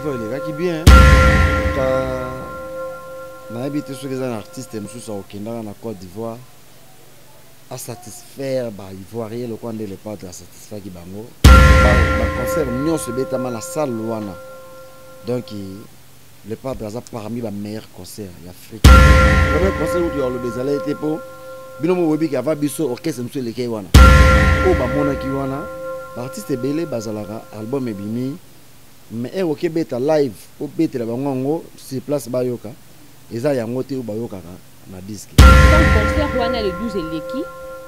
d'Ivoire elekaki bien. Ka nayebi te soki eza na artiste mosusu akokendaka na Côte d'Ivoire asatisfaire ba Ivoirien lokola nde le padre asatisfaki bango. Ba concert nyonso ebetama na salle wana. Donc le padre aza parmi ba meilleurs concerts ya Afrique. Premier concert kutu ya koloba ezalaki te mpo bino mo boyebi ke avant biso orchestre mosusu elekaki wana. Oyo bamonaki wana ba artistes ebele bazalaka album ebimi mais heure oke beta live obetela bango yango sur place bayoka eza yango te oyo bayokaka na disque. Ntango concert wana le 12 eleki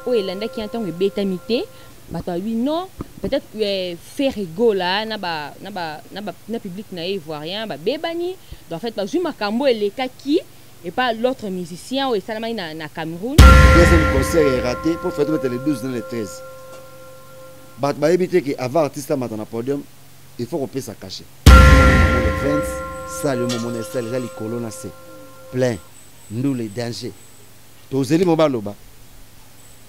oyo elandaki ya ntango ebetami te bato balobi non peut-être Ferre Gola na ba na ba na ba na public na ye ivoirien babebani donc en fait bazwi makambo elekaki et pas l'autre musicien oyo esalamaki na, na Cameroun. Deuxième concert est raté pour faire le 12 na le 13. Bato bayebi te ke avant artiste amata na podium il faut kopesa cachet. Le 20 salle yo momona esale eza likolo na se plein ndule danger. Tozeli mo baloba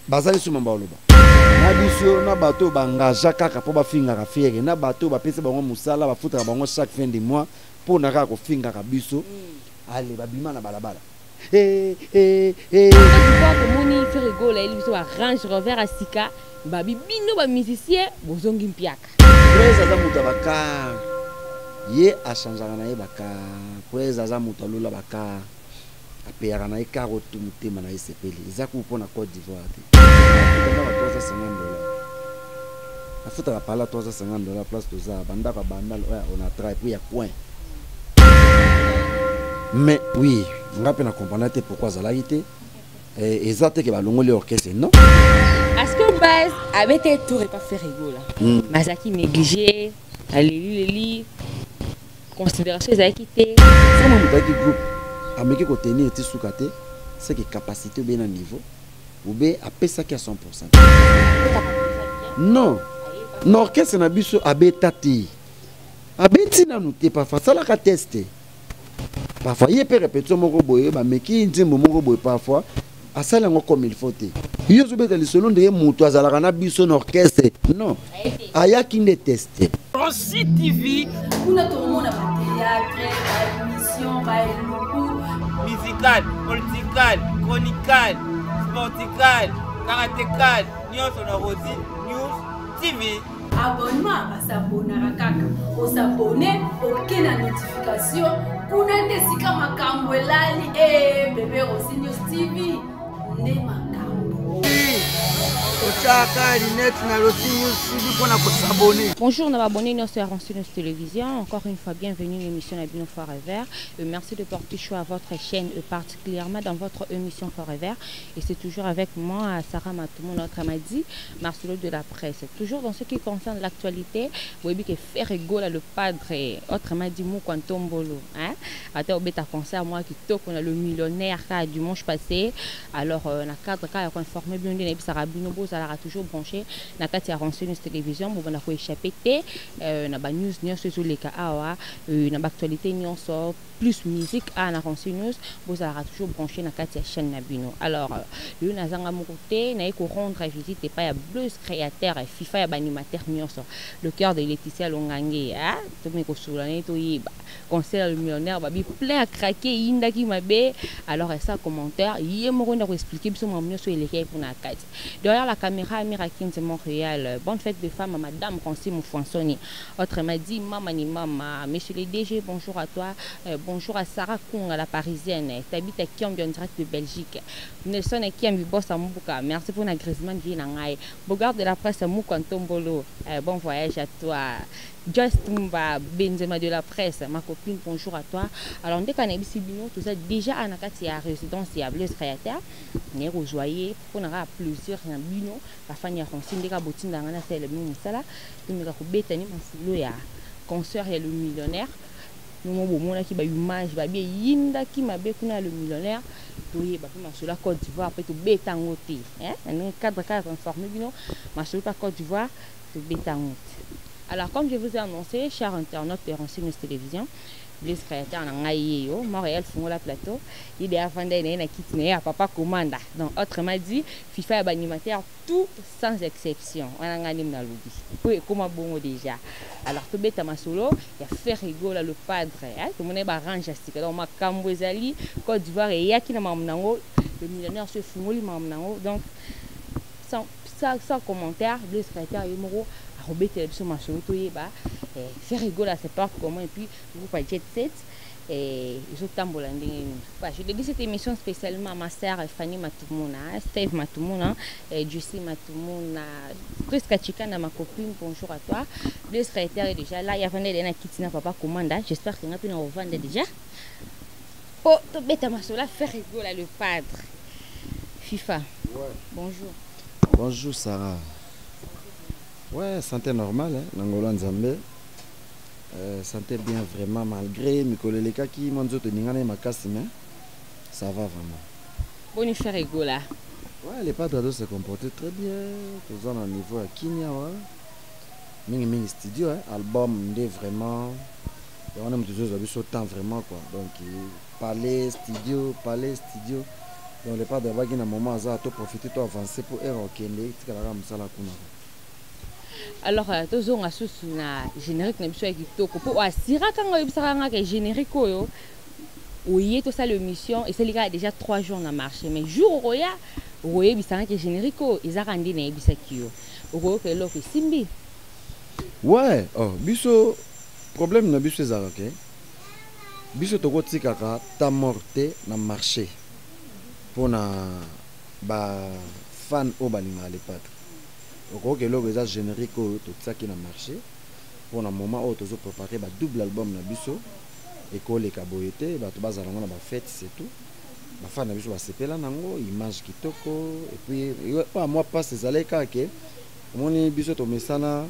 bazali suma baloba na biso na bato oyo baengaja kaka mpo bafingaka Ferre na bato oyo bapesa bango mosala bafutaka bango chaque fin de mois mpo na kaka kofingaka biso. Ale babima na balabala. Eh, eh, eh. Tomoni Ferre Gola ayeli biso ba Range Rover ya sika, babi bino ba musicien bozongi mpiaka. Prez aza moto ya bakar, ye achangeaka na ye bakar. Prez aza moto alola bakar, apeyaka na ye kar oyo tu motema na ye esepeli. Eza kuku mpo na Côte d'Ivoire te. Afutaka ba 350 $. Afutaka pala 350 $ place toza bandako ya bandal oyo ya Onatra et puis ya coin. Mais oui, nga pe na comprendre te pourquoi azalaki te. Eh, eza te ke balongoli orchestre non. Est-ce que base abete tour et pas Ferre Gola? Mais azalaki négligé, aleli leli, considération ezalaki te. Soki moto ayaki groupe ameki kotenir ti suka te, c'est que capacité ou bien na niveau ou bien apesaki à 100%. Non, na orchestre na biso abeta te. Abeti nanu te, parfois asalaka test te. Parfois ye pe répétition moko boye, bameki nzembo moko boye, parfois asali yango comme il faut te. Yo ozobeta lisolo ndenge moto azalaka na biso na orchestre. Non, ayaki nde test. Rossy TV. Kuna tomona ba théâtre, ba émission, ba eluku. Musical, political, chronical, sportical, karatécal, nyonso na Rossy News TV. Abonnement, basabonaka kaka. Osabone, oke na notification. Kuna nde sika makambo elali. Eh, bébé Rossy News TV. Nde makambo. Otiaka lunette na Rossy News TV mpona kosabone. Bonjour na abonné nyonso ya Rossy News Télévision. Encore une fois, bienvenue à l'émission na bino Forever. Merci de porter choix à votre chaîne, particulièrement dans votre émission Forever. Et c'est toujours avec moi, Sarah Matoumou, notre Amadi, Marcelo de la presse. Toujours dans ce qui concerne l'actualité, vous voyez que Ferre Gola, le padre, autrement dit Moukantombolo, hein? Ata obeta concert, moi qui toque, on a le millionnaire là, dimanche passé. Alors, na cadre, quand on informé bien, on a Sarah Bino, vous allez toujours branché, na kati ya Rossy News Télévision, bon, on a échappé, na ba news, news sur les cas, ah, na ba actualité, news, plus musique à na Rossy News, vous allez toujours branché na kati ya chaîne na bino. Alors, le nazanga mon côté, na ko rendre visite et pas ya Blues créateur, FIFA ya animateur nyonso. Le cœur de Laetitia Longange, hein, tout me ko soulane to yiba. Concert le millionnaire babi plein à craquer indaki mabe. Alors ça commentaire, yé moko na ko expliquer biso mo nyonso eleke pour na kati. Derrière la caméra Amira Kins Montréal. Bonne fête de femme à madame Francis Moufansoni. Autrement dit mama ni mama. Monsieur le DG, bonjour à toi. Bonjour à Sarah Kung à la Parisienne. T'habites à Kiambi en direct de Belgique. Nelson Kiambi boss à Mbuka. Merci pour l'agrément de vie na ngai. Bogard de la presse Moukantombolo. Bon voyage à toi. Joyce Tumba Benzema de la presse, ma copine, bonjour à toi. Alors, dès qu'on a ici bino, tout ça déjà à nakati ya résidence ya Blaise Créateur, né rejoyer pour na plaisir na bino, la fanya Rossy ndeka botinda ngana sele bino musala, tumeka ko betani masolo ya concert ya le millionnaire. Nous mo bomona ki ba image ba bien yinda ki mabe kuna le millionnaire, toye ba pe masolo ya Côte d'Ivoire pe to beta ngote, hein? Na cadre ka informer bino, masolo pa Côte d'Ivoire to beta ngote. Alors, comme je vous ai annoncé, chers internautes de Rossy News Télévision, Blaise Créateur na ngai ye yo, Montréal fungola plateau, ye de avanda na ye na kiti na ye ya papa commanda. Donc autrement dit, FIFA ya ba animateur tout sans exception. Wana ngai nde nalobi. Po ekoma bongo déjà. Alors tobeta masolo ya Ferre Gola le padre, hein, tomoni ba range ya sika. Donc makambo ezali Côte d'Ivoire eyaki na makambo nango, le millionnaire se fungoli makambo nango. Donc sans commentaire, Blaise Créateur ye moko akobetela biso masolo toyeba Ferre Gola se porte comment et puis groupe ya Jet Set ezotambola ndenge nini. Voilà, je dédie cette émission spécialement à ma sœur Fanny Matumuna, Steve Matumuna, Jessie Matumuna, Prisca Chikanda, ma copine, bonjour à toi. Blaise Créateur est déjà là, il y a Vandé na Kitina papa commanda, j'espère que ngapi na ovanda déjà. Po tobeta masolo Ferre Gola le padre. FIFA. Ouais. Bonjour. Bonjour Sarah. Ouais, santé normale, hein, Nangola Nzambe. Santé bien vraiment malgré mikolo elekaki mwa nzoto eningana ye makasi, mais ça va vraiment. Boni Ferre Gola. Ouais, les padres doivent se comporter très bien. Toza na niveau ya kimia wa. Mingi mingi studio, hein, album nde vraiment ya wana moto ezozwa biso temps vraiment quoi. Donc palais studio, palais studio. Donc les padres baki na moment aza to profiter to avancer pour heure okende tikalaka mosala kuna. Alors tozonga susu na générique na biso ya kitoko po asiraka nga oyebisaka nga ke générique oyo oye tosala émission esali kaka déjà 3 jours na marché, mais jour okoya okoyebisanga ke générique oyo ezaka nde nayebisaki yo okoyoka eloko esimbi. Ouais, oh, biso problème na biso ezalaka ke biso tokotikaka ta mort te na marché mpona ba fan oyo balingaka le padre. Okoyoka eloko eza générique oyo totiaki na marché mpona moment oyo tozoprépare ba double album na biso ekoleka boye te, bato bazala yango na bafete, c'est tout. Bafan na biso basepela nango, image kitoko. Et puis oyo mwa passe ezalaki kaka ke omoni biso tomesana,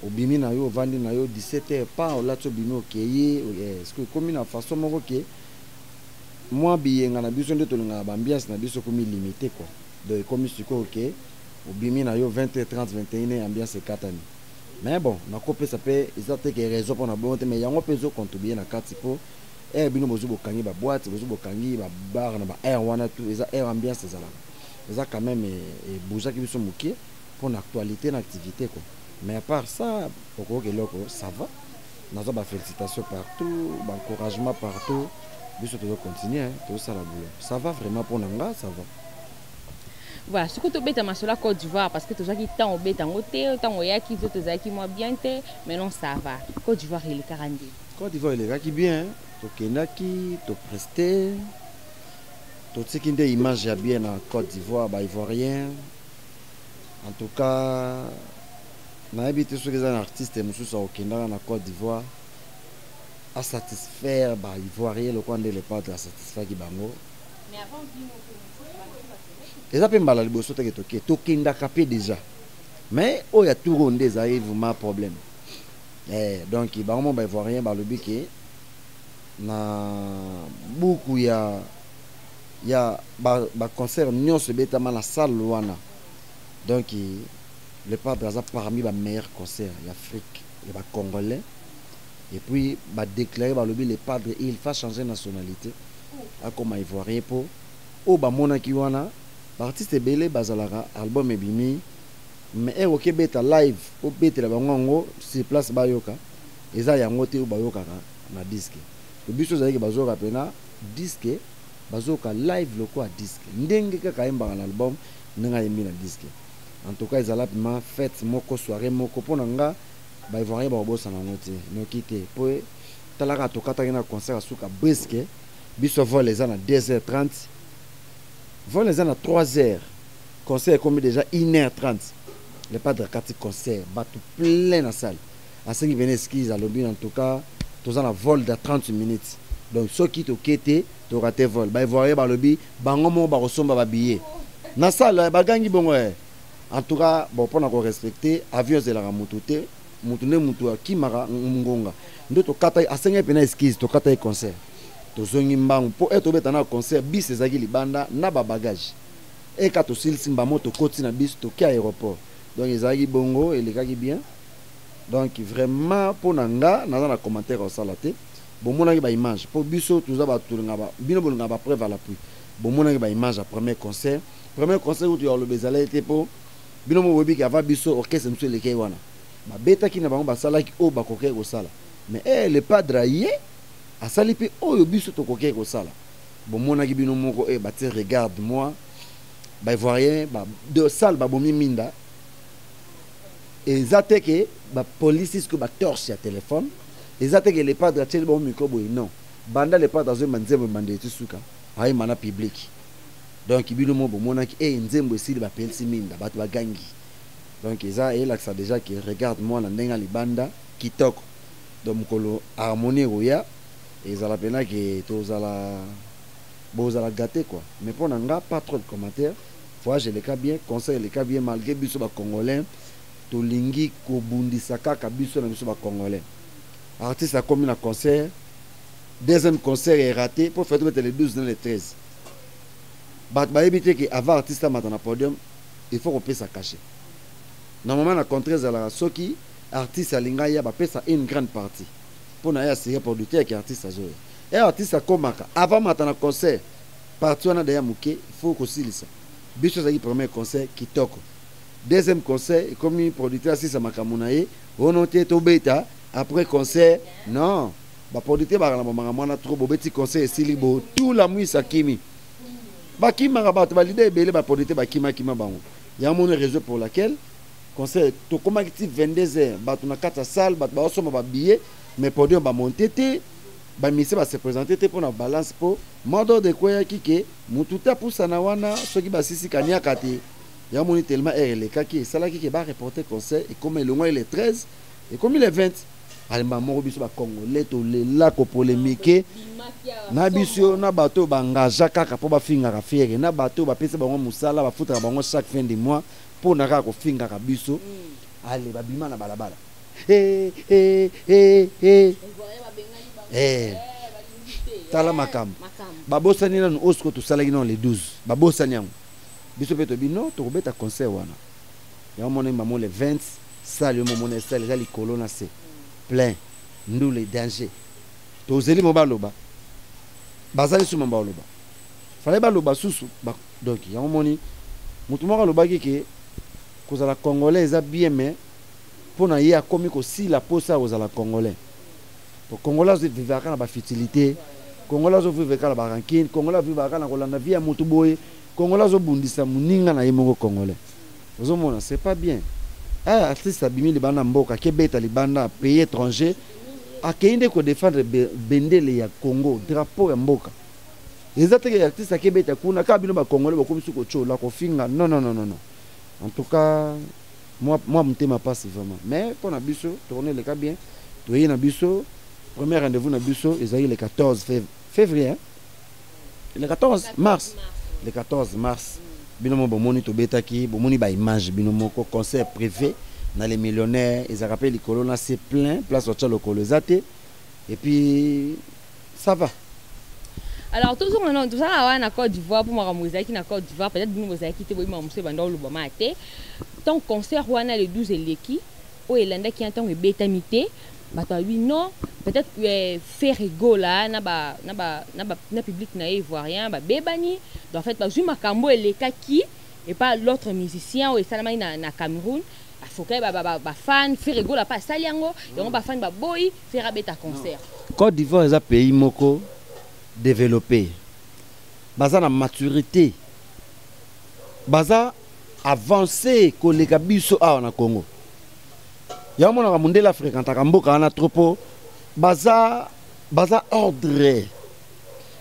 obimi na yo, ovandi na yo 17 heures pa olati, obimi, okeye. Est-ce que ekomi na façon moko ke mwa biyenga na biso nde tolingaka baambiance na biso ekomi limité quoi. Donc ekomi sikoyo ke obimi na yo 20 h 30, 21 h, ambiance ekatani. Mais bon, nakopesa mpe eza te ke raison mpona bongo te, mais yango mpe ezocontribue na kati mpo heure bino bozwi bokangi baboîte, bozwi bokangi babar na baheure wana, tout eza heure ambiance ezalaka eza quand même ebougeaki biso moke mpona actualité na activité quoi. Mais à part ça, okoyoka eloko, ça va. Nazwa bafélicitation partout, baencouragement partout. Biso tozocontinue, tozosala boulot, ça va vraiment. Mpona nga, ça va. Voilà, soki tobeta masolo ya Côte d'Ivoire, parce que tozwaki ntango obeta yango te, ntango oyaki biso tozalaki mwa bien te. Maintenant ça va. Côte d'Ivoire elekaka nde? Côte d'Ivoire elekaki bien. Tokendaki, topreste, totiki nde image ya bien na Côte d'Ivoire. Baivoirien, en tout cas, nayebi te soki eza na artiste mosusu akokendaka na Côte d'Ivoire asatisfaire baivoirien lokola nde le padre asatisfaki bango. Eza mpe mbala liboso teke toke, tokendaka mpe déjà, mais oyo ya tour oyo nde ezali vraiment problème. Donc bango mo baivoirien balobi ke na buku ya baconcert nyonso ebetama na salle wana, donc le padre aza parmi bameilleur concert ya Afrique ya bacongolais. Et puis badéclaré, balobi le padre, il faut changer nationalité, akoma ivoirien, mpo oyo bamonaki wana baartiste ebele bazalaka album ebimi, mais heure oki ebeta live, obetela bango yango sur place, bayoka eza yango te oyo bayokaka na disque. Biso ozalaki bazoyoka mpena disque, bazoyoka live lokola disque, ndenge kaka ayembaka na album, ndenge ayembi na disque. En tout cas, ezala mpema fête moko, soirée moko. Mpo na nga, baivoirien bakobosana yango te noki te, po talaka tokataki na concert asuka brusque. Biso vol eza na 2h30, vol eza na 3h, concert ekomi déjà 1h30. Le padre akati concert, bato plein na salle. Asengi pene excuse, alobi en tout cas toza na vol de 30 minutes, donc soki toke te, tokate vol. Baivoirien balobi bango moko bakosomba babillet na salle, bagangi bongo. En tout cas, bon, mpona korespecte avion ezelaka motu te, motu nde motu akimaka ngonga nde tokata. Asengaki mpena excuse, tokata ye concert, tozongi mbangu mpo e tobeta na concert. Bis ezalaki libanda na babagage eka, tosilisi mbamo, tokoti na bis, toke aéroport. Donc ezalaki bongo, elekaki bien. Donc vraiment mpo na nga, naza na commentaire kosala te. Bomonaki baimage, mpo biso toza bato tolingaka bino, bolingaka bapreuve à l'appui. Bomonaki baimage ya premier concert. Premier concert kutu ya koloba ezalaki te, mpo bino mo boyebi ke avant biso, orchestre mosusu elekei wana, babetaki na bango, basalaki oyo bakokaki kosala. Mais le padre aye, asali mpe oyo biso tokokaki kosala. Bomonaki bino moko batie regarde moi baivoirien ba, de salle babomi minda. Eza te ke bapolisi sikoyo batorche ya telefone, eza te ke le padre atieli bango micro boye. Non, banda le padre azoyemba nzembo, ebandeli ti suka ayemba na public. Donc bino mo bomonaki nzembo esili, bapelisi minda, bato bagangi. Donc eza eyelakisa déjà ke regarde moi na ndenge ya libanda kitoko. Donc mokolo harmonie ekoya, ezala mpena ke tozala, bozala gâté quoi. Mais mpo na nga, pas trop de commentaires. Voyage eleka bien, concert eleka bien, malgré biso bacongolais tolingi kobundisa kaka biso na biso bacongolais. Artiste akomi na concert, deuxième concert eraté mpo fete bete le 12 na le 13. Bato bayebi te ke avant artiste amata na podium, il faut kopesa cachet. Normalement na contrat ezalaka, soki artiste alinga ya, bapesa une grande partie mpo na ye asire producteur ke artiste azoya. Artiste akomaka, avant mata na concert, partie wana deya moke, il faut kosilisa. Biso ezalaki premier concert kitoko. Deuxième concert ekomi, producteur asisa makambo na ye ono te, tobeta après concert. Non, baproducteur bakala na bamakambo wana trop. Bobeti concert, esili, botula mwisa kimi, bakimaka bato, baleader ebele, baproducteur bakimakima bango. Yango moni raison pour laquelle concert tokomaki ti 22 heures, bato na kati ya salle, bato baosomba babillet, mais podium bamonte te, bamusicien base présente te mpona balance, mpo mot d'ordre ekweyaki ke motu te apusana wana soki basisi kaniaka te. Yango moni tellement heure elekaki, esalaki ke bareporte concert, ekoma elongwaki le 13, ekomi le 20. Alemba moko, biso bacongolais tolela kopolémiquer na biso na bato oyo baengager kaka mpo bafingaka Ferre, na bato oyo bapesa bango mosala, bafutaka bango chaque fin de mois mpo na kaka kofingaka biso. Ale babima na balabala. Eh, eh, eh, eh. Eh. Tala makambo babosani nanu oyo sikoyo tosalaki nano le 12, babosani yango. Biso mpe tobi no, tokobeta concert wana. Yango mona mamo le 20, salle yo momona, salle eza likolo na se plein, ndule danger. Tozeli mo baloba, baza lisusu mambo baloba, fallait baloba susu. Donc yango moni motu moko alobaki ke kozala congolais eza bien, mais mpo na ye akomi kosila mposa ya kozala congolais, po congolais azovivaka na bafutilité, congolais azovivre kaka na barancune, congolais avivaka na kolanda vie ya motu boye, congolais azobundisa moninga na ye moko congolais. Ozomona, c'est pas bien. Artiste abimi libanda mboka, akebeta libanda, pays étranger, akei nde kodéfendre bendele ya Congo, drapeau ya mboka. Eza teke artiste akebeta kuna kaka, bino bacongolais bokomi su kotiola, kofinga. Non, non, non, non, non. En tout cas moi motema mpasi vraiment. Mais mpo na biso, tournée eleka bien. Toyei na biso, premier rendez-vous na biso ezalaki le 14 février, hein? Le 14 mars. Le 14 mars, bino mo bomoni, tobetaki, bomoni baimage bino moko. Concert privé na les millionnaires, ezalaka mpe likolo na se plein, place otya lokolo eza te. Et puis ça va. Alors toujours maintenant, tozalaka wana na Côte d'Ivoire, mpo makambo ezalaki na Côte d'Ivoire, peut-être bino bozalaki te, boyebi makambo mosusu ebanda olobama te. Ntango concert wana le 12 eleki, oyo elandaki ya ntango ebetami te, bato balobi non, peut-être Ferre Gola na ba na ba na ba na public na ye ivoirien babebani. Donc en fait bazwi makambo elekaki et pas l'autre musicien oyo esalamaki na Cameroun, afokai bafan. Ferre Gola mpe asali yango, yango bafan baboyi Ferre abeta concert. Côte d'Ivoire eza pays moko développé, baza na maturité, baza avancé koleka biso awa na Congo. Yango monaka mondele afréquentaka mboka wana trop, mpo baza ordre,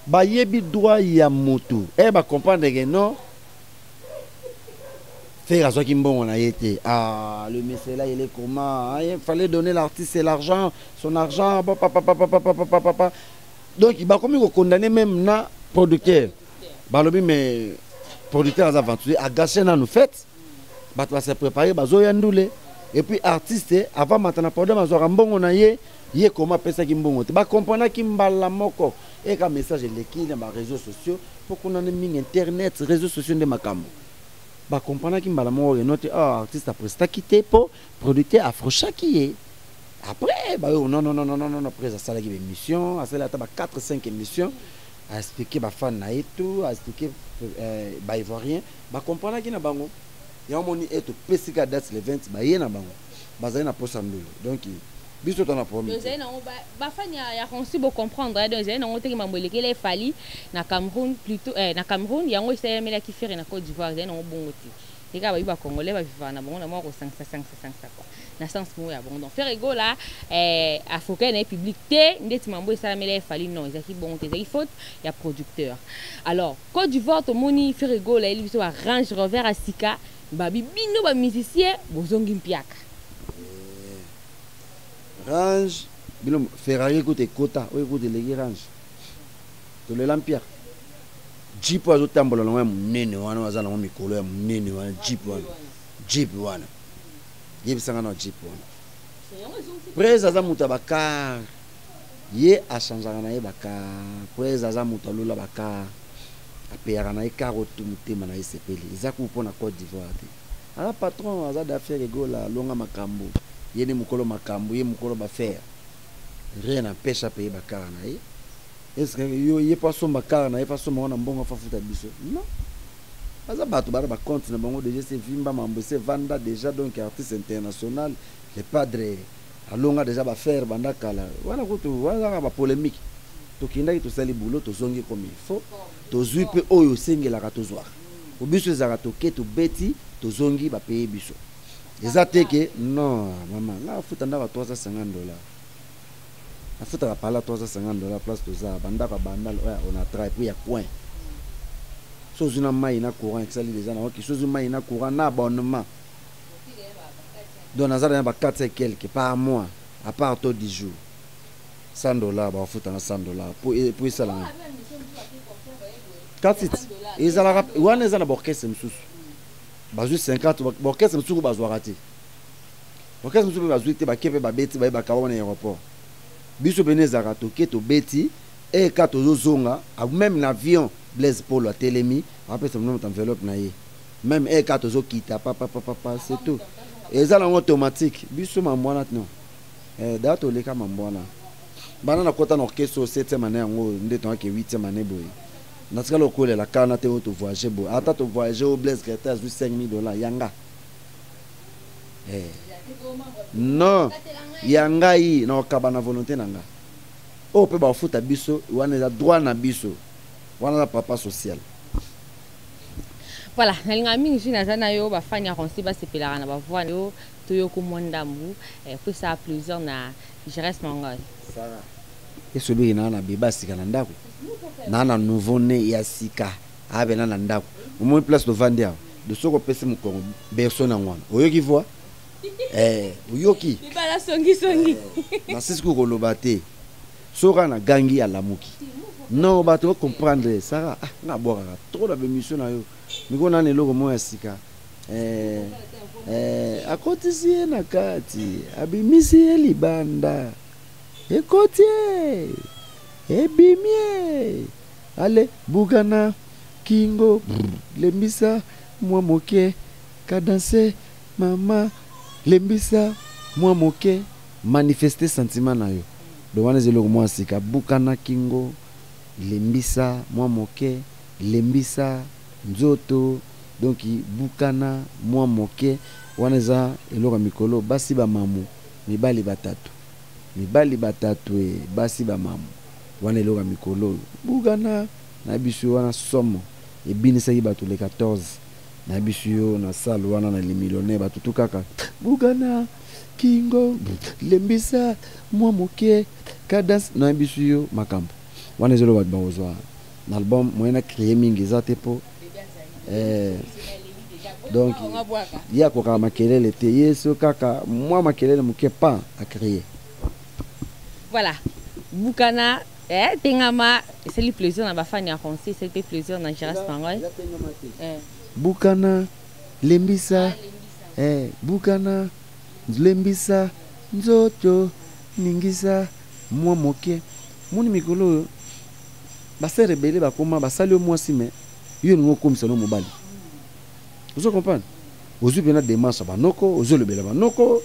bayebi droit ya motu. Bacomprendre ke non, Ferre azwaki mbongo na ye te. Ah, le monsieur là, il est comment? Ah, il fallait donner l'artiste l'argent, son argent, papa papa papa papa papa papa. Donc bakomi kokondamner même na producteur. Balobi mais producteur aza aventurier, agâcher nanu fête, bato base préparé, bazoya ndule, et puis artiste avant mata na podium azwaka mbongo na ye. Ye koma apesaki mbongo te, bakomprenaki mbala moko. Eka message eleki na baréseaux sociaux, mpo kuna nde mingi internet, réseaux sociaux nde makambo. Bakomprenaki mbala moko, eno te, oh, artiste aprestaki te mpo producteur afrochaki ye. Après bayo non non non non non non, après asalaki ba émission, asali ata ba 4 5 émissions, a expliquer ba fan na ye tout, a expliquer ba ivoirien, ba comprendaki na bango. Yango moni e topesi ka date le 20, baye na bango. Bazali na posa ndolo. Donc biso tona problème. Ezali nango bafani ya Ronsi bo comprendre, donc ezali nango teke mambo elekele efali na Cameroun plutôt, na Cameroun yango esalemelaki Ferre na Côte d'Ivoire, ezali nango bongo te. Eka bayi ba congolais ba vivre na bango na mwa kosangisa sangisa sangisa quoi. Na sens moko ya bongo. Donc Ferre Gola afokai na ye public te ndeti mambo esalamela efali, non, ezalaki bongo te, ezalaki faute ya producteur. Alors Côte d'Ivoire tomoni Ferre Gola eli biso ba Range Rover ya sika, babi bino ba musicien bozongi mpiaka. Range bino Ferrari ekota ekota oyo ekota eleki Range. Tolela mpiaka. Jeep oyo azotambola nango ya monene wana, aza nango mikolo ya monene wana, Jeep wana. Jeep wana. Yebisanga na Jeep wana. Prez aza moto ya bakar. Ye achangeaka na ye bakar. Prez aza moto alola bakar. Apeyaka na ye kar oyo motema na ye sepeli. Eza kuku mpo na Côte d'Ivoire te. Aza patron, aza d'affaires egola, alonga makambo. Ye nde mokolo makambo, ye mokolo baffaire. Rien n'empêche apaye bakar na ye. Est-ce que yo ye pa somba car na ye fa somba wana mbongo fa futa biso? Non. Aza bato bana ba compte na bango déjà c'est vimba mambo c'est vanda déjà, donc artiste international le padre alonga déjà ba faire banda kala wana kutu wana ba polémique. Tokendaki tosali boulot, tozongi comme il faut, tozwi pe oyo osengelaka tozwaka. Po biso ezalaka toke tobeti tozongi ba payer biso. Eza te ke non mama nga futa ndako ya $350. Nafutaka pala $350 place toza bandako ya bandal oyo ya Onatra et puis ya coin. So ozwi na mai na courant esali déjà na oki, so ozwi mai na courant na abonnement. Donc naza na ba 4 et quelques par mois à part taux du jour. $100 ba futa na $100 pour pour esala nga. Katit ezalaka wana eza na ba orchestre mosusu. Bazwi 50 ba orchestre mosusu bazwaka te. Orchestre mosusu mpe bazwi te, bake mpe babeti baye bakaba wana aéroport. Biso pene ezalaka toke tobeti e ka tozozonga même na avion Blaise Polo atelemi apesa moto enveloppe na ye. Même e ka tozokita papa papa papa c'est tout. Eza nango automatique biso mambo wana non. Da toleka mambo wana. Bana na kota na orchestre 7e année yango nde toyaki 8e année boye. Natikala okolela kana te oyo tovoyage boye. Ata tovoyage oyo Blaise Greta azwi $5000 yanga. Non, ya ngai na okaba na volonté na nga. Oyo pe bafuta biso wana eza droit na biso. Wana na papa social. Voilà, nalinga mingi jui naza na yo ba fan ya Ronsi ba sepelaka na ba voix yo toyoko mwa ndambu po ça plaisir na Jerès Mangoy. Sarah, esobiki na na beba sika na ndako. Na na nouveau né ya sika abe na na ndako. Omoni place tovandi awa. De soko pesi mukongo berceau na ngwana. Oyoki voix? Oyoki. Bibala songi songi. Na sisi ko koloba te. Soka na gangi alamuki. Non, bato comprendre Sarah, ah nga bwakaka trop na bémission na yo. Miko na eloko moya sika. Akotisi ye na kati, abimisi ye libanda. Ekoti ye. Ebimi ye. Ale bugana kingo lembisa mwa moke kadanse mama lembisa mwa moke manifester sentiment na yo. Donc wana eza eloko mwa sika bukana kingo lembisa mwa moke lembisa nzoto donc bukana mwa moke wana eza eloko ya mikolo basi ba mamu mibali batatu mibali batatu e basi ba mamu wana eloko ya mikolo bukana na biso wana somo ebinisaki bato le 14 na biso yo na salle wana na les millionnaires bato tu kaka bukana kingo lembisa mwa moke cadence na biso yo makambo wana ezolo bato bakozwa na album moyen na créer mingi eza te po donc ye akokaka makelele te ye so kaka mwa makelele moke pan a créer. Voilà bukana tengama esali plaisir na bafani ya Ronsi, esali pe plaisir na Gérard Pangoy. Bukana lembisa bukana lembisa nzoto ningisa mwa moke moni mikolo oyo basere ebele bakoma basali yo mwasi me yo olingi okomisa no mobali. Ozo comprendre? Ozwi mpena démarche ya banoko, ozolobela banoko.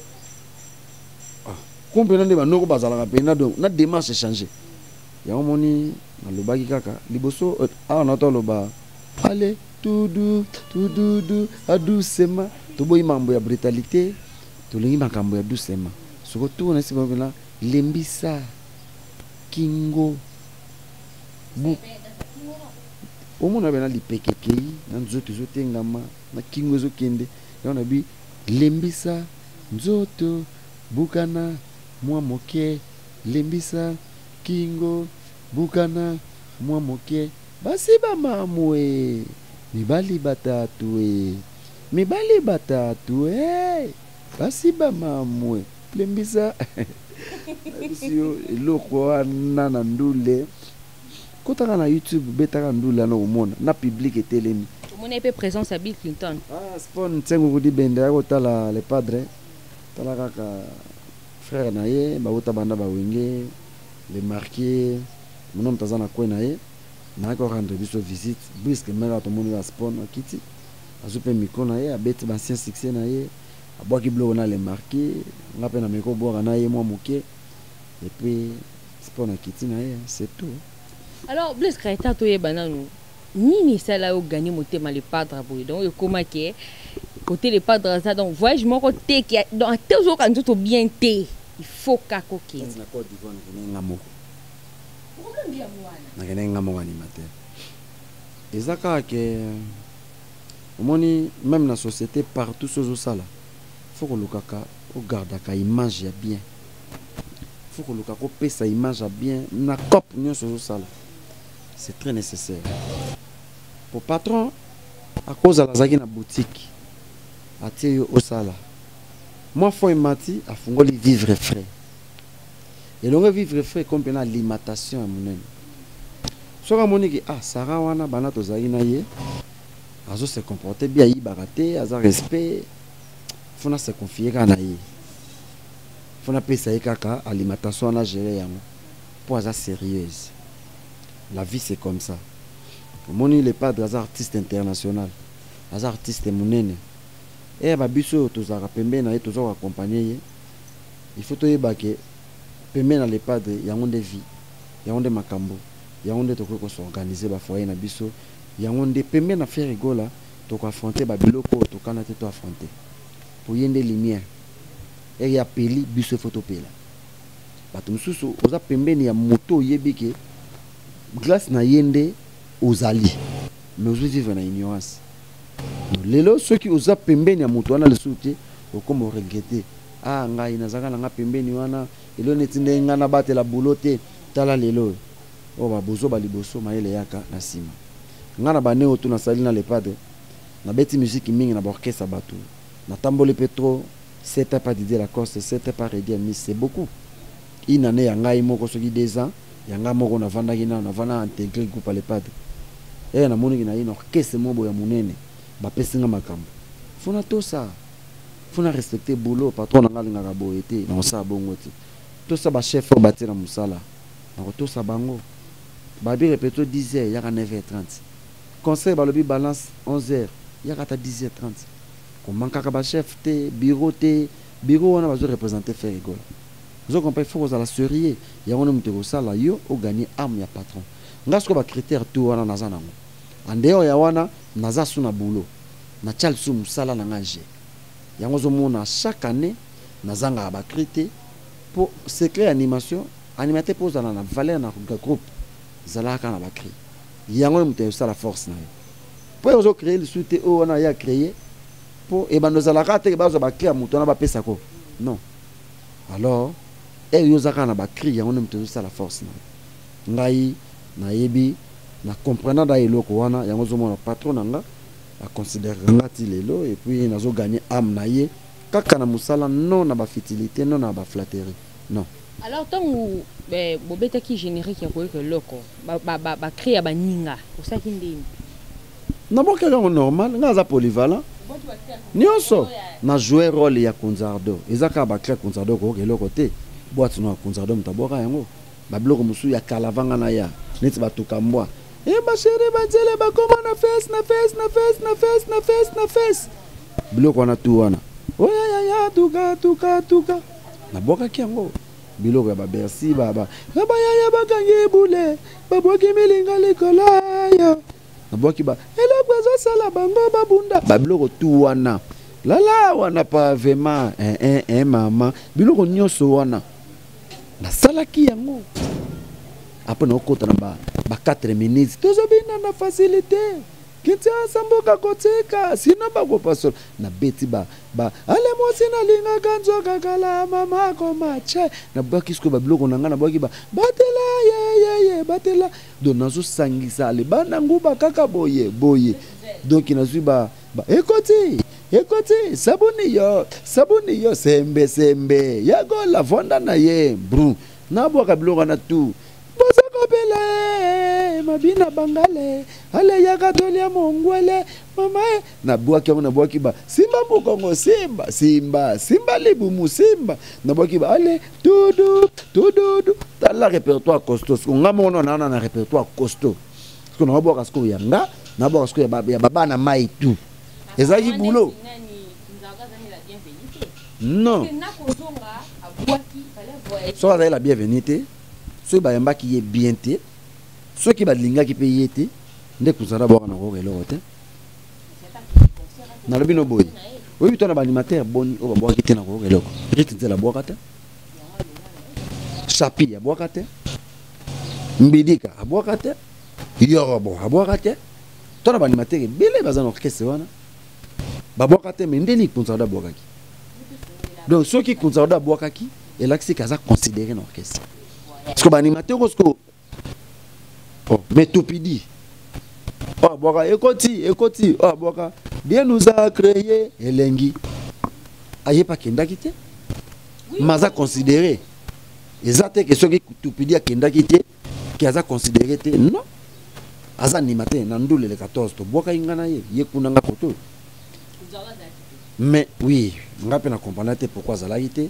Kompena nde banoko bazalaka mpena, donc na démarche échange yango moni nalobaki kaka liboso awa na toloba ale tudu tududu adusema, toboyi makambo ya brutalité, tolingi makambo ya doucement. Soko tuna esi mpena lembisa kingo bu omona bena lipekekei na nzoto ezotengama na kingo ezokende, yango na bi lembisa nzoto bukana mwa moke, lembisa kingo bukana mwa moke, basi bamamu e mibali batatu e mibali batatu e basi bamamu e lembisa. Nayebisi yo eloko wana na ndule, kotaka na YouTube, betaka ndule wana komona na public etelemi. Omoni mpe présence ya Bill Clinton. Ah, Spon Nsengo Kudibende ya kotala le padre, tala kaka frère na ye bauta banda bawenge le marqué mono moto aza na kwe na ye nayaki korendre biso visite brusque meka tomoni ka Spon akiti azwi mpe micro na ye abeti baancien succès na ye, abwaki biloko na le marqué, nga mpe na meko obwaka na ye mwa moke et puis Spon akiti na ye, c'est tout. Alors Blaise Créateur, toyeba nanu nini esala yo gagner motema le padre boye, donc ekomaki côté le padre aza, donc voyage moko te donc ate ozoyoka nzoto bien te, il faut kaka okende. Na Côte d'Ivoire nakendeki nga moko, nakendeki nga moko animateur. Eza kaka ke omoni même na société partout so ozosala, faut kolukaka ogardaka image ya bien, faut koluka kopesa image ya bien na cop nyonso ozosala, c'est très nécessaire. Po patron akozala azalaki na boutique atie yo osala mwa fond emati, afungoli vivre frais elongo, vivre frais ekomi mpena alimentation ya monene. Soki amoniki ah Sara wana banda tozalaki na ye azo se comporter bien, ayibaka te, aza respect, fona se confier kaka na ye, fona pesa ye kaka alimentation wana, gérer yango mpo aza sérieuse. La vie, c'est comme ça. Omoni le padre aza artiste international, aza artiste monene eya babiso oyo tozalaka pembeni na ye, toza koaccompagne ye. Il faut toyeba ke pembeni na le padre yango nde vie, yango nde makambo, yango nde tokoki kos'organiser bafoyer na biso, yango nde pembeni na Ferre Gola tokoaffronte babiloko oyo tokana te toaffronte, po ye nde lumière ere ya peli biso efo topela. Bato mosusu oza pembeni ya moto oyebi ke grâce na ye nde ozali, mais ozo vivre na ignorance. Lelo soki oza pembeni ya moto wana lisusu te, okoma oregrete: ah, ngai nazalaka na nga pembeni wana, elo neti ndenge ngai nabatela bulo te. Tala lelo oyo oyo babozoba liboso mayele yaka na nsima. Ngai na bane oyo tu nasali na le padre, nabeti musique mingi na baorchestre ya bato, natamboli mpe trop, 7 ans pa Didier Lacoste, 7 ans pa Reddy Amis, c'est beaucoup. Une année ya ngai moko, soki 2 ans ya ngai moko navandaki nano navanda intégré groupe ya le padre eye namoniki na ye na orchestre moko boye ya monene, bapesi nga makambo, fo natosa, fo na respecte boulot. Patron na nga alingaka boye te, nakosala bongo te. Tosa bachef oyo batie na mosala, nakotosa bango. Babi répétition 10 heures, yaka 9 heures 30. Concert balobi balance 11 heures, yaka ata 10 heures 30. Komankaka bachef te, bureau te, bureau wana bazo représente Ferre Gola, ozo comprendre? Il faut kozala sérieux. Yango nde moto ekosala yo oganye âme ya patron. Nga sikoyo bacritère tout wana naza nango. En dehors ya wana, naza su na boulot, natia lisusu mosala na nga je yango ozomona chaque année nazangaka bacri te, mpo secret ya animation, animateur mpo ozala na valeur na groupe, zalaka kaka na bacri. Yango nde moto esala force na yo, mpo ozocrée lisusu te oyo wana ye acréé, mpo ebando ezalaka te bazwa bacri ya moto wana bapesako non. Alors ere yo oza kaka na bacri, yango nde moto ezosala force na yo. Ngai nayebi na comprenant da eloko wana, yango ozomona patron na nga aconsidéraka nga ti lelo, et puis nazoganye âme na ye kaka na mosala, non na bafutilité, non na baflatterie, non. Alors ntango bobetaki générique ya koyoka eloko, bacri ya baninga, osalaki ndeni? Nabokaki yango normal. Nga aza polyvalent nyonso, na jouer rôle ya Kunzardo. Eza kaka bacri ya Kunzardo koyoka eloko te, boîte no ya Kunzardo moto abwaka yango. Babiloko mosusu ya kala vanga na ya neti batuka mbwa e bachéri banzele bakoma na fes na fes na fes na fes na fes na fes, biloko wana tu wana oyayaya tuka tuka tuka, nabwakaki yango. Biloko ya ba Bercy ba ba bayaya bakangi ebule babwaki milinga likolo yo nabwaki ba eloko ezosala bango babunda babiloko tu wana lala wana pavema eh, eh, eh, mama biloko nyonso wana nasalaki yango apres naokota na ba, ba 4 minutes tozobina na facilité Kinshasa mboka kotika sino bakopasola nabeti ba ba ale mwasi nalingaka nzoka kala mama akoma che nabwaki sikoyo babiloko na ngai nabwaki ba batela yeyeye batela donc nazosangisa ale bana nguba kaka boye boye donc nazwi ba, ba ekoti ekoti sabuni yo sabuni yo sembe sembe yagola vonda na ye bru nabwaka biloko wana tout bozakopela eh, mabina bangale ale yaka tolia mongwele mama e nabwaki yango nabwaki ba simba mokongo simba simba simba libumu simba nabwaki ba ale tudu tududu tala répertoire costaud siko nga moko nana na répertoire costaud siko nabwaka sikoyo ya nga nabwaka sikoyo ya babana mai tout ezalaki boulot non soki azali la bienvenue te soki bayambaki ye bien te soki balingaki mpe ye te nde kozala bwaka na koyoka eloko te nalobi no boye oyebi to na baanimateur boni oyo babwaki te na koyoka eloko rite nzela abwaka te chapi abwaka te mbidika abwaka te yorobo abwaka te to na baanimateur ebele baza na orchestre wana babwaka te me nde nini kunzardo abwakaki donc soki kunzardo abwakaki elakisi ke aza considéré na orchestre parce que baanimateur oyo sikoyo oh, mais topidi oyo oh, abwaka ekoti ekoti oyo oh, abwaka bien nous a créé elengi aye mpe akendaki te mais aza considéré eza te ke soki topidi akendaki te ke aza considéré te non aza animateur na ndule le 14 tobwakaki nga na ye ye kuna nga koto mais oui nga mpe na comprendre te pourquoi azalaki te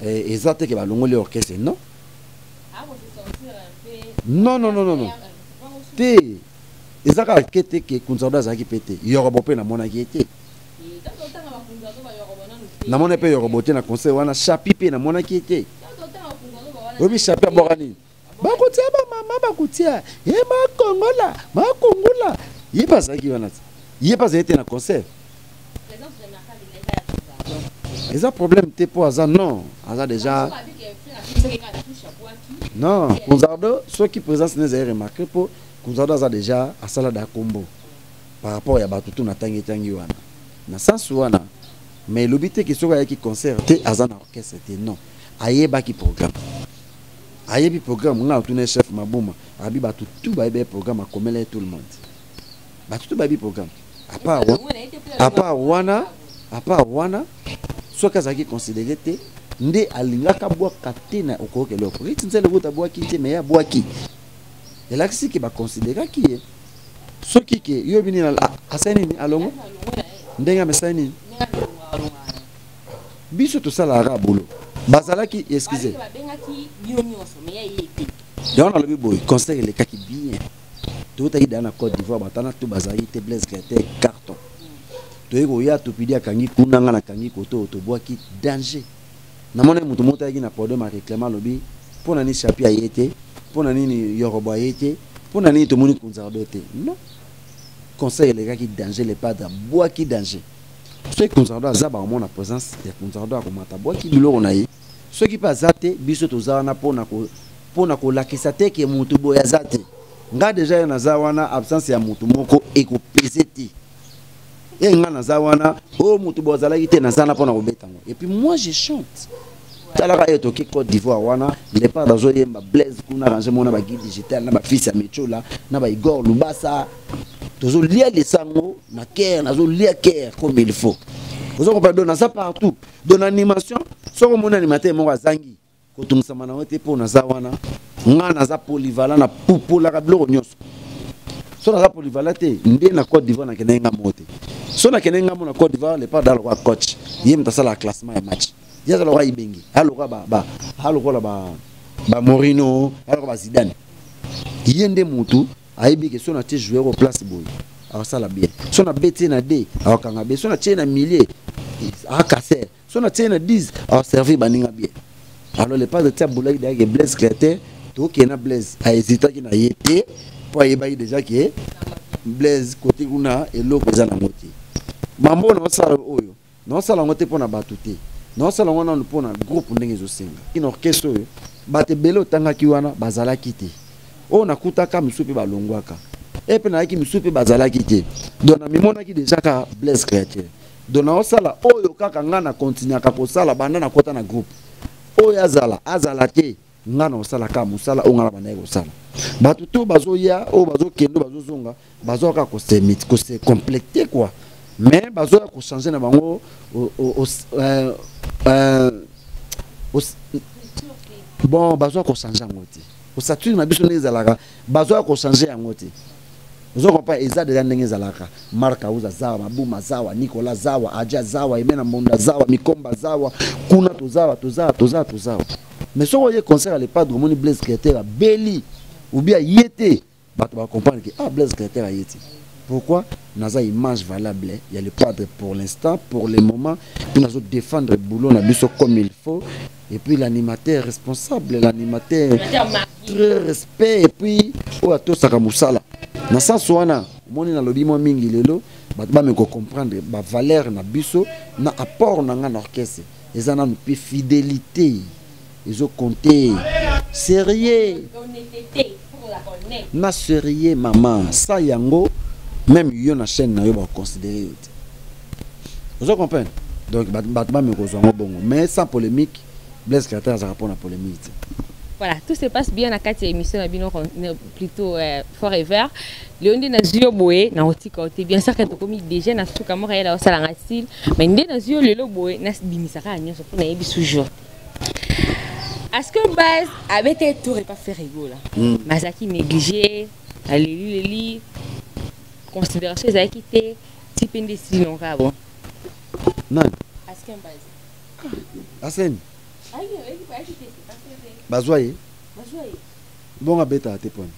eh, eza te ke balongoli orchestre non non non non non te eza kaka ke te ke kunzardo azalaki mpe te yorobo mpe namonaki ye te namoni mpe yorobo te na conseil wana chapi mpe namonaki ye te oyebi chapi abwaka nini bakotia bamama bakotia ye bakongola bakongula ye mpe azalaki wana te ye mpe azali te na concert eza problème te mpo aza non aza déjà non kunzardo soki présence ne ezali remarqué mpo kunzardo aza déjà asala da kombo par rapport ya bato tu natangi tangi wana na sens wana mais elobi te ke soki ayaki concert te aza na orchestre te non ayebaki programme ayebi programme nga natuna chef maboma abi bato tout bayebi ye programme akomela ye tout le monde bato tout bayebi programme apart wana apart wana soki azalaki considéré te nde alingaka bwaka te na okoyoka eloko riti nzela ekuta abwaki te mais ye abwaki elakisi ke baconsideraki ye soki ke yo oyebi nini asali nini alongo ndenge amesali nini biso tosalaka kaka bolo bazalaki excuse yango nalobi boye concert elekaki bien toyotaki daa na côte d'ivoire batana to bazalaki te blaise créateur carton toyei koya topidi akangi kuna nga nakangi koto oyo tobwaki danger namonaki moto moko tayaki na podium areklame alobi mpo na nini chapi aye te mpo na nini yorobo aye te mpo na nini tomoni kunzardo te non conseil elekaki danger le padre abwaki danger soki kunzardo aza bakomona présence ya kunzardo akomata abwaki biloko na ye soki mpe aza te biso toza wana mpo na kolakisa te ke motu boye aza te nga deja ye naza wana absence ya motu moko ekopese te ye nga naza wana oyo oh, motu boye azalaki te naza wana mpo na kobeta yango et puis moi je chante talaka ye toke côte d'ivoire wana lepard azoyemba blaise kuna range mona baguide digital na bafils ya mechola na baigor lubasa tozolia lisango na kere nazolia kere comme il faut ozo comprendre donc naza partout donc na animation soki omoni animateur moko azangi kotungisama na yo te mpo naza wana nga naza polyvalent na pupolaka biloko nyonso so naza polyvalent te nde na côte d'ivoire nakendaki nga moko te so nakendaki nga moko na côte d'ivoire lepard da lokola coach ye moto asalaka classement ya match ye aza lokola ibenge alokola ba alokola ba ba morino alokola ba zidane ye nde motu ayebi ke so natie joueur au place boye akosala bien so nabeti ye na d akokanga bien so natie ye na milieu akaser so natie ye na 10 akoservir baninga bien Alors le padre ti abulaki deja ke Blaise Créateur, tokende na Blaise, ahésitaki na ye te mpo ayebaki deja ke Blaise kote kuna eloko eza nango te. Mambo naosala oyo, naosala yango te mpo na bato te, naosala yango nanu mpo na groupe ndenge ezosenga. Na orchestre oyo bato ebele otangaki wana bazalaki te, oyo nakutaka misusu mpe balongwaka, e mpe nayaki misusu mpe bazalaki te. Donc namimonaki deja kaka Blaise Créateur. Donc naosala oyo kaka nga na continuaka kosala banda nakota na groupe oyo, azala azala te, nga na kosala kaka mosala oyo nga na bandaki kosala. Bato to bazoya, oyo bazokende, oyo bazozonga, bazoya kaka kose compléter quoi, mais bazoya kochanger na bango bon, bazoya kochanger yango te. Ossature na biso ndenge ezalaka, bazoya kochanger yango te. Ozo comprendre? Eza deja ndenge ezalaka. Mark Auza zawa, Mabuma zawa, Nicolas zawa, Adja zawa, Emena Mbonda zawa, Mikomba zawa, kuna tozawa, tozawa, tozawa, tozawa. Mais soki oye concert ya Le Padre, omoni Blaise Créateur abeli ou bien ye te, bato bacomprendre ke ah, Blaise Créateur aye te. Pourquoi? Naza image valable ya Le Padre pour l'instant, pour le moment, puis nazo défendre boulot na biso comme il faut. Et puis l'animateur responsable, l'animateur très respect, et puis oyo atosaka mosala na sens wana. Omoni, nalobi mwa mingi lelo, bato bameki kocomprendre bavaleur na biso na apport na nga na orchestre eza nanu, mpe fidélité ezocompter, sérieux na sérieux. Mama sa yango, même yo na chaîne na yo baconsidérer yo te. Ozo comprendre? Donc bato bameki kozwa yango bongo, mais sans polémique. Blaise Créateur azalaka mpona polémique te. Voilà, tout se passe bien na kati ya émission na bino, plutôt Forever. Lelo nde nazwi yo boye na otika yo te. Bien sûr ke tokomi déjà na suka moko, ayela osalanga style, mais nde nazwi yo lelo boye, nabimisaka ya nyonso mpo nayebi toujours te. Est-ce que base abete tour epa Ferre Gola, mais azalaki négligé, aleli leli, considération ezalaki te, ti mpe nde esili nonka bon? Nani? Askin base. Aseni bazwa ye bongo, abetaka te poni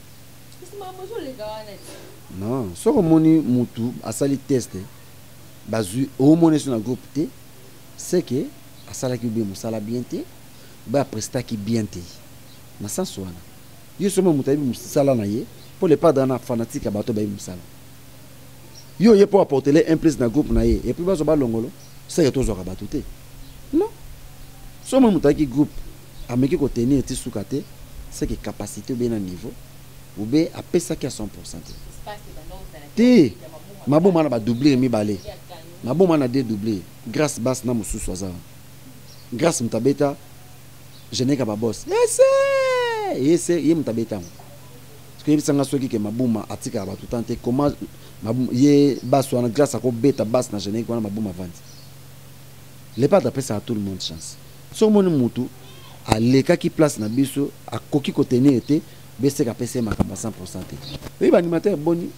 non. Soki omoni mutu asali test, bazwi, omoni so na groupe te, c'est que asalaki bien mosala bien te, ba aprestaki bien te. Na sens wana, ye somo moto ayebi mosala na ye, mpo Le Padre na fanatique ya bato bayebi mosala. Yo ye mpo aportele un plus na groupe na ye, et puis bazwa balongolo, seke tozwaka bato te. Non, so moi moto ayaki groupe, ameki kotenir ti suka te, seke capacité obe na niveau obe apesaki ya 100 te te. Maboma na badoublure mibale, maboma na deux doublure, Grâce Bas na mosusu aza wana. Grâce moto abeta générique babos ese ese, ye moto abeta yango. Soki oyebisanga soki ke Mabuma atikaka bato tan te, comment ye bas wana Grâce akobeta bas na générique wana, Mabuma avandi? Le Padre apesaka tout le monde chance. Soki omoni mutu alekaki place na biso, akoki kotenir te, beseka apesa ye makambo ya 100 te. Oyebi baanimateur boni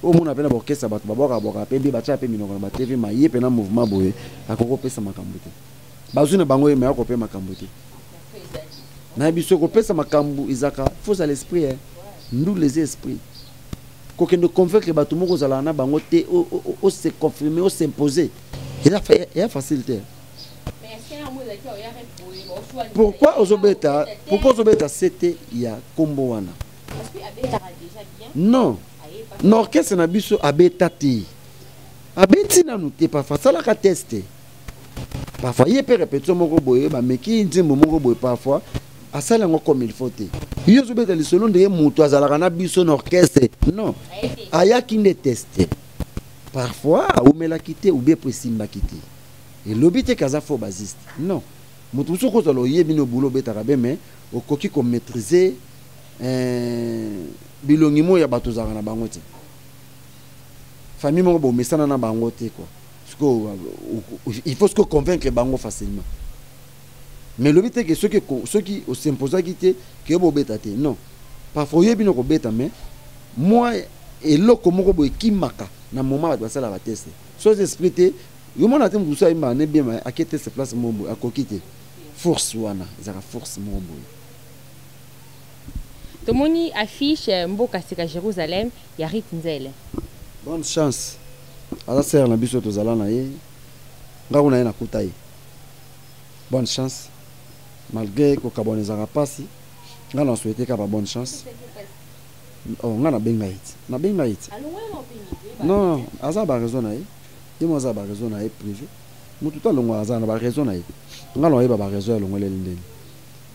omona mpe na baorchestre, bato babwaka bwaka mpe bie, batyaka mpe minoko na batv, ma ye mpe na mouvement boye akoki kopesa makambo te. Bazwi na bango ye, me akope makambo te. Nayebi soki kopesa makambo ezalaka faux à l'esprit, eh. Ndula eza esprit, kokende convaincre bato moko ozalaka na bango te, ose confirmer, os'impose, eza facile te. Pourquoi ozobeta, pourquoi ozobeta sete ya nkombo wana? Non, na orchestre na biso abeta te, abeti nanu te. Parfois asalaka test, parfois ye mpe répétition moko boye, bameki nzembo moko boye, parfois asali yango comme il faut te. Yo ozobeta lisolo ndenge moto azalaka na biso na orchestre. Non, ayaki nde test, parfois awumelaki te ou bien po esimbaki te. Elobi te kaza faux bassiste, non. Moto mosusu okozala oyebi no boulot, obetaka be, mais okoki komaîtriser bilongi moko ya bato ozalaka na bango te, famille moko bomesana na bango te quoi. Sikoyo il faut sikoyo convaincre bango facilement, mais elobi te ke soki osimposaki te ke yo bobeta te. Non, parfois oyebi no kobeta, mais mwa eloko moko boye ekimaka na moment bato basalaka batest. So eza esprit te. Yo mona te, moto mosusu ayembaka ne bien, mais ake test place moko boye, akoki te. Force wana ezalaka force moko boye. Tomoni affiche Mboka Sika Jérusalem ya Rit Nzele. Bonne chance, aza sere na biso, tozala na ye, ngango na ye nakuta ye. Bonne chance. Malgré kokabwana ezalaka mpasi, ngai na souhaite kaka ba bonne chance. Oh, ngai nabenga ye ti, nabenga ye ti. Non, aza ba raison na ye, ye mo aza ba raison na ye privé. Motu to alongwaka aza na ba raison na ye. Ngai na oyeba ba raison ya alongweleli ndeni.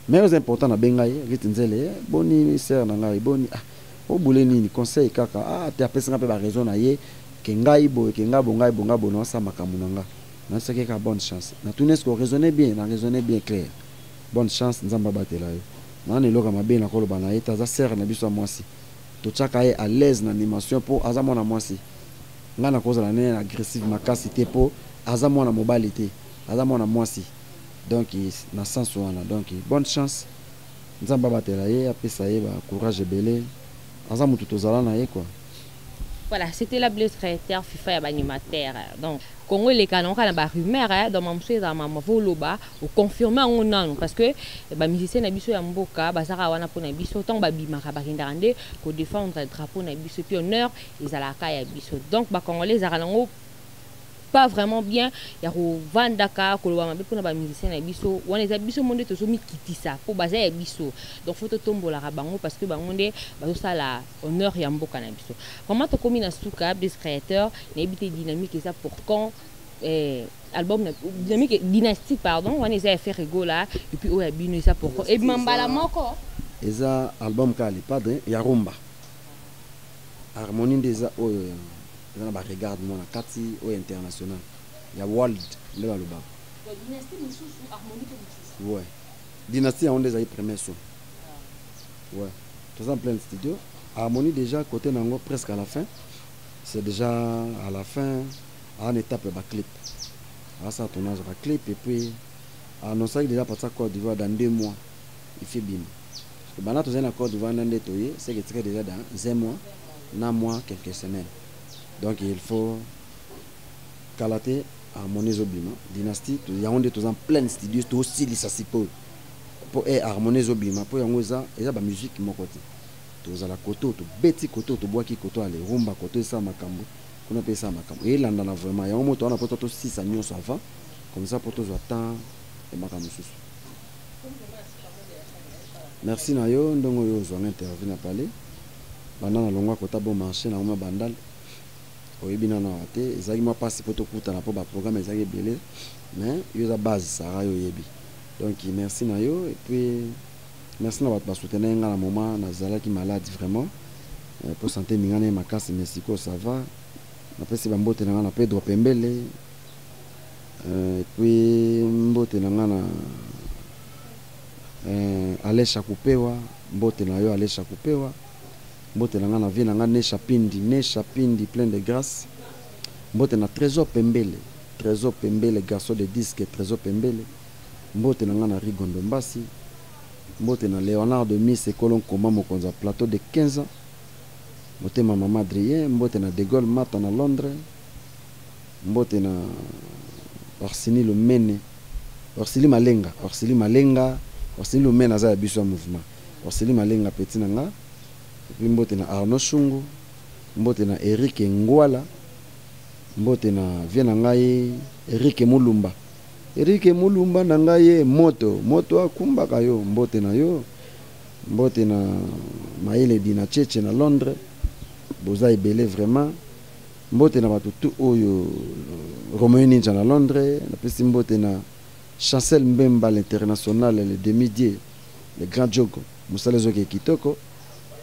Mais eza important nabenga ye, Rite Nzele, boni sœur na ngai, boni ah obule nini, conseil kaka, ah te apesi nga mpe ba raison na ye, ke ngai boye, ke ngai bo ngai bo ngai bo naosala makambo na nga. Nasaki kaka bonne chance. Natuni est-ce que raisonner bien, na raisonner bien clair. Bonne chance, Nzambe abatela yo. Nana eloko ya mabe nakoloba na ye te, aza sœur na biso ya mwasi. Totiaka ye à l'aise na animation mpo aza mwana mwasi. Ngai nakozala nene agressive makasi te mpo aza mwana mobali te, aza mwana mwasi. Donc na sens wana, donc bonne chance. Nzambe abatela ye, apesa ye ba courage ebele. Aza mutu tozala na ye quoi. Voilà, c'était la Blaise Créateur, FIFA ya animateur. Donc, Congo eleka nango kaka na ba rumeur hein, donc mamusu ezala mama voloba oconfirme yango nanu parce que ba musicien na biso ya mboka bazaka wana mpo na biso ntango babimaka bakendaka nde kodefendre drapeau na biso puis honneur ezalaka ya biso. Donc ba congolais ezalaka nango pas vraiment bien ya kovandaka koloba mabe mpona ba musicien na biso wana, eza biso mo nde tozomikitisa mpo baza ya biso. Donc faut totombolaka bango parce que bango nde bazosala honneur ya mboka na biso. Vraiment, tokomi na suka. Blaise Créateur, nayebi te Dynamique eza pour quand, album na Dynamique, Dynastie pardon, wana eza ya Ferre Gola, et puis oyo ya bino eza pour quand, ebima mbala moko? Eza album kaka Le Padre ya rumba, harmonie nde eza oyo eza na baregarde mo na kati oyo international ya world nde balobaka. Dynastie mosusu, harmonie mpe mosusu. Ouais, Dynastie yango nde ezali premier son. Ouais, toza en plein studio. Harmonie déjà côté nango presque à la fin, c'est déjà à la fin, en étape ya baclip, asala tournage ya baclip et puis annonçaki déjà partir ya Côte d'Ivoire dans 2 mois il fait bima, parce que banda tozali na Côte d'Ivoire na nde toye, c'est que etikali déjà dans un mois na mois quelques semaines. Donc il faut kala te harmonie ezobima. Dynastie yango nde toza en pleine studio, tosilisa sikoyo mpo e harmonie ezobima, mpo yango eza bamusique moko te. Tozala koto tobeti, koto tobwaki, koto ale rumba, koto esala makambo kuna mpe esala makambo elandana vraiment. Yango moto wana mpo tosisa nyonso avant, comme ça mpo tozwa temps ya makambo mosusu. Merci na yo ndenge oyo ozwanga interview na palais. Banda nalongwa kota Bon Marché na ngoma Bandal, oyebi nano awa te, ezalaki mwa mpasi mpo tokutana mpo baprogramme ezalaki ebele, mais yo eza base Sara, yo oyebi. Donc merci na yo et puis merci na bato basoutenir nga na moment nazalaki malade vraiment, mpo santé eningana ye makasi, mais sikoyo ça va. Napesi bambote na nga na Pedro Pembele, et puis mbote na nga na Alesha Kupewa, mbote na yo Alesha Kupewa. Mbote na nga na vie na nga Nesha Pindi, Nesha Pindi plein de grâce. Mbote na Trésor Pembele, Trésor Pembele garçon de disque, Trésor Pembele. Mbote na nga na Rigondo Mbasi. Mbote na Léonard de Miss Ekolo Nkoma, mokonzi ya plateau de 15 ans, motema mama Adrien. Mbote na De Gaulle Mata na Londres. Mbote na Orsini Lomene, Orsili Malenga, Orsili Malenga, Orsili Lomene aza ya biso ya mouvement, Orsili Malenga petit na nga. Et puis mbote na Arnaud Shungu, mbote na Eric Ngwala, mbote na vie na ngai Eric Mulumba, Eric Mulumba na ngai ye moto moto akumbaka yo, mbote na yo. Mbote na Mayele Dina Cheche na Londres, boza ebele vraiment. Mbote na bato tu oyo Romeo Ninja na Londres. Napesi mbote na Chancel Mbemba l'international, le demi dieu, le grand jogo, mosala ezoke kitoko.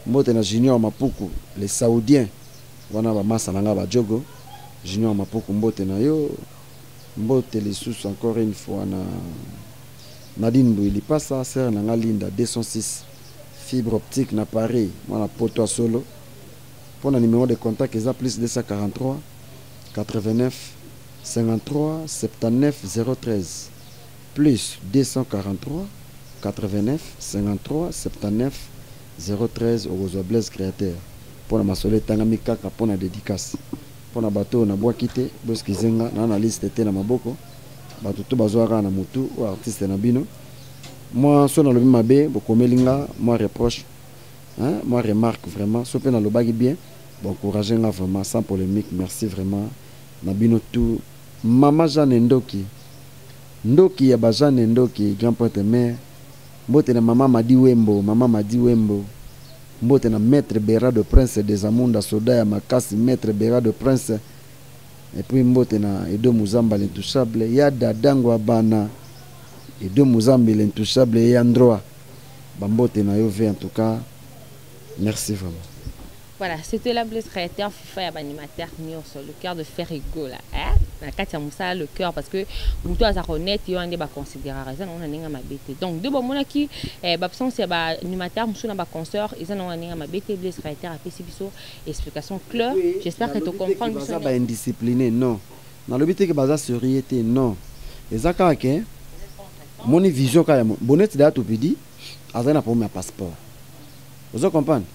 Mbote na Junior Mapuku le saoudien, wana bamasa na nga bajogo. Junior Mapuku, mbote na yo. Mbote lisusu encore une fois na Nadine Mbui Lipasa, sœur na nga Linda 206 fibre optique na Paris, mwana poto ya solo. Mpo na numéro de contact eza plus 243 89 53 79 013, plus 243 89 53 79 013. Okozwa Blaise Créateur mpo na masolo etangami kaka mpo na dédicace mpo na bato oyo nabwaki te, boexcuser nga na liste te na maboko. Bato to bazwa kaka na motu oyo artiste na bino. Mwa so nalobi mabe, bokomeli nga mwa reproche, hein, mwa remarque vraiment. So mpe nalobaki bien, boencourage nga vraiment sans polémique. Merci vraiment na bino tout. Mama Jeanne Ndoki, Ndoki ya ba Jeanne Ndoki, grand prêtre mère. Mbote na mama Madi Wembo, mama Madi Wembo. Mbote na maître Bera de Prince des Amunda, soda ya makasi, maître Bera de Prince. Et puis mbote na Edo Muzamba l'intouchable, ya Dadango Abana. Edo Muzamba l'intouchable et Androa. Bambote na yo ve en tout cas. Merci vraiment. Voilà, c'était la Blaise créateur FIFA ya animateur nyonso, le cœur de fer ego là, hein? Na kati ya mosala le cœur parce que moto aza honnête yo nde ba considérera eza nango na ndenge mabe te. Donc de bomonaki eh, ba absence ya ba animateur mosusu na ba concert eza nango na ndenge mabe te. Blaise créateur apesi biso explication claire. Oui, J'espère que tu nalobi te comprends ke biso. baza ba indiscipliné non. Nalobi te ke baza sérieux te non. Eza kaka ke moni vision kaka ya boneti daya topidi azali na problème ya passeport. Ozo comprendre?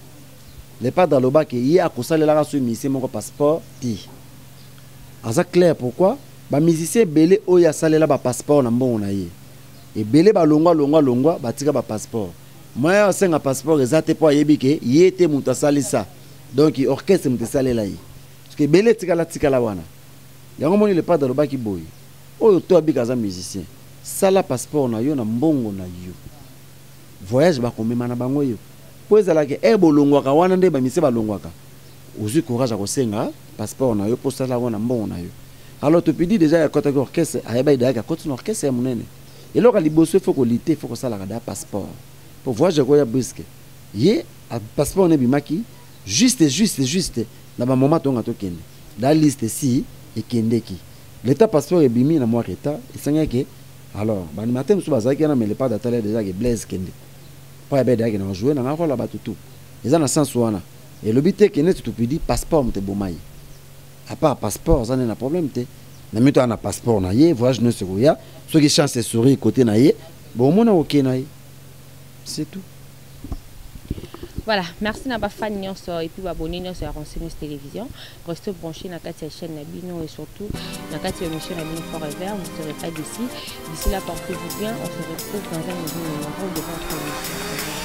Le padre alobaki ye akosalelaka so musicien moko passeport te. Aza clair pourquoi ba musicien ebele oyo asalela ba passeport na mbongo na ye. Ebele balongwa longwa longwa batika ba passeport. Moyen asenga passeport eza te po ayebi ke ye te moto asalisa. Donc orchestre moto esalela ye. Parce que ebele etikala tikala wana. Yango moni le padre alobaki boye. Oyo to abika aza musicien. Sala passeport na yo na mbongo na yo. Voyage bakomema na bango yo. Po ezalaka e bolongwaka wana nde bamise balongwaka. Ozwi courage ya kosenga passeport na yo po sala yango na mbongo na yo. Alors topidi déjà ya kotaki orchestre, ayeba idayaki akoti na orchestre ya monene. Eloko ya liboso il faut kolite, il faut kosalaka da passeport. Po voyage ekoya brusque. Ye a passeport ne bimaki juste juste juste na ba moment tonga tokende. Da liste si ekendeki. L'état passeport ebimi na mwa retard, esengaki alors ba animateur mosusu bazalaki wana mais le padre atala déjà ke Blaise kende. Po ayeba idayaki na jouer na nga rôle ya bato tout. Eza na sens wana. Elobi te ke neti topidi passeport moto eboma ye. À part passeport aza nde na problème te. Na mito na passeport na ye, voyage nyonso ekoya, soki chance esourit côté na ye, bomona okei na ye. C'est tout. Voilà, merci na ba fan nyonso et puis ba abonné nyonso ya Ronce News Télévision. Restez branchés na kati ya chaîne na bino et surtout na kati ya émission na bino Forever, vous ne serez pas d'ici. D'ici là, portez-vous bien, on se retrouve dans un nouveau numéro de votre émission.